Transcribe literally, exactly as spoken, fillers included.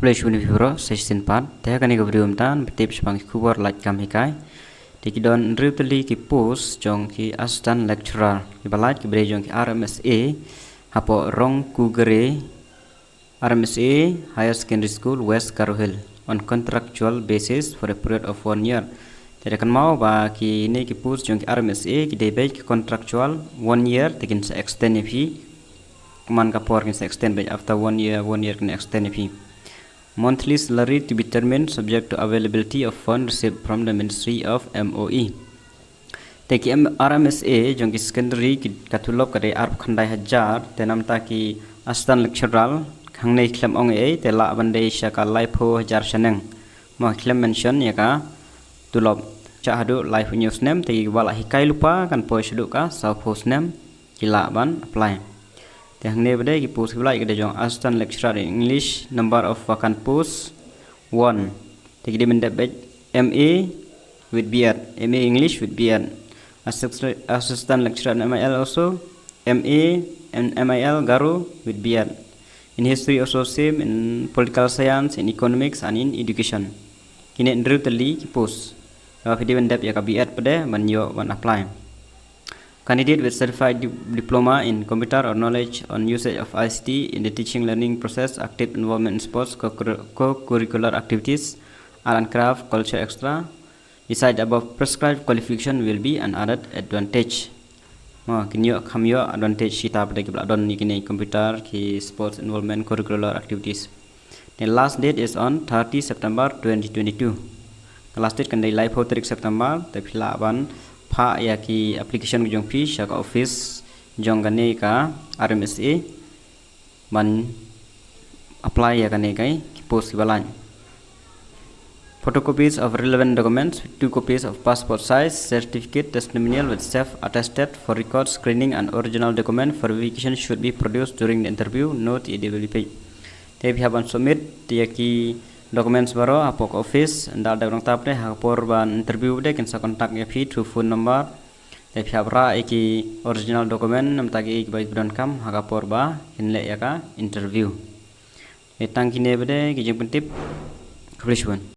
Khublei shibun ïa phi baroh, sa shisien pat. Te ha kane ka video mynta ngan pyntip shaphang ki khubor lait kam hikai. Te ki don hynriew tylli ki post jong ki assistant lecturer kiba lait, kiba dei jong ki R M S A hapoh Rongkugre R M S A Higher Secondary School, West Garo Hills, on contractual basis for a period of one year. Te da kynmaw ba kine ki post jong ki R M S A ki dei beit ki contractual one year, te kin sa extend ïa phi. Kumne ka por kin sa extend beit after one year, one year kin extend ïa phi. Monthly salary to be determined subject to availability of fund received from the Ministry of M O E. Te ki M-, R M S A jong ki secondary ki ka tulop ka dei arphew khyndai hajar, te namta ki assistant lecturer hangne khlem ong ei, te lah ban dei sha ka laiphew hajar shaneng. Mo khlem mention ïa ka tulop. Shah haduh laiphew hynñiew snem, te kiba lah hikai lypa kan poi shaduh ka sawphew snem ki lah ban apply. Te hangne ba dei ki post kiba lait ka dei jong assistant lecturer in English, number of vacant post one. Te ki dei ban dep beit M A with B Ed, M A English with B Ed. Assist-, assistant lecturer in M I L also, M A and M I L Garo with B Ed. In history also same, in political science, in economics and in education. Kine hynriew tylli ki post. Ba phi dei ban dep ïa ka B Ed pat de ban ïoh ban apply. Candidate with certified di-, diploma in computer or knowledge on usage of I C T in the teaching learning process, active involvement in sports, co-curri-, co-curricular activities, art and craft, culture extra. Beside above, prescribed qualification will be an added advantage. Mo kin ïoh kham ïoh advantage kita pat de kiba lah don ïa kine computer, ki sports involvement, curricular activities. The last date is on thirty September twenty twenty-two. Ka last date kan dei laiphew tarik September, te phi lah ban phah ïa ki application ka jong phi sha ka office jong kane ka R M S A ban apply ïa kane ka ki post kiba lait. Photocopies of relevant documents, two copies of passport size certificate, testimonial with self attested for record screening and original document for verification should be produced during the interview. Note, ïa dei ba lipit. Te phi hap ban submit ïa ki documents baroh hapoh ka office, ynda da nangta pat de ha ka por ban interview de kin sa contact ïa phi through phone number. Te phi hap rah ïa ki original document namta ki kiba ki donkam ha ka por ba kin leh ïa ka interview. Te tang kine pat de ki jingpyntip. Khublei shibun.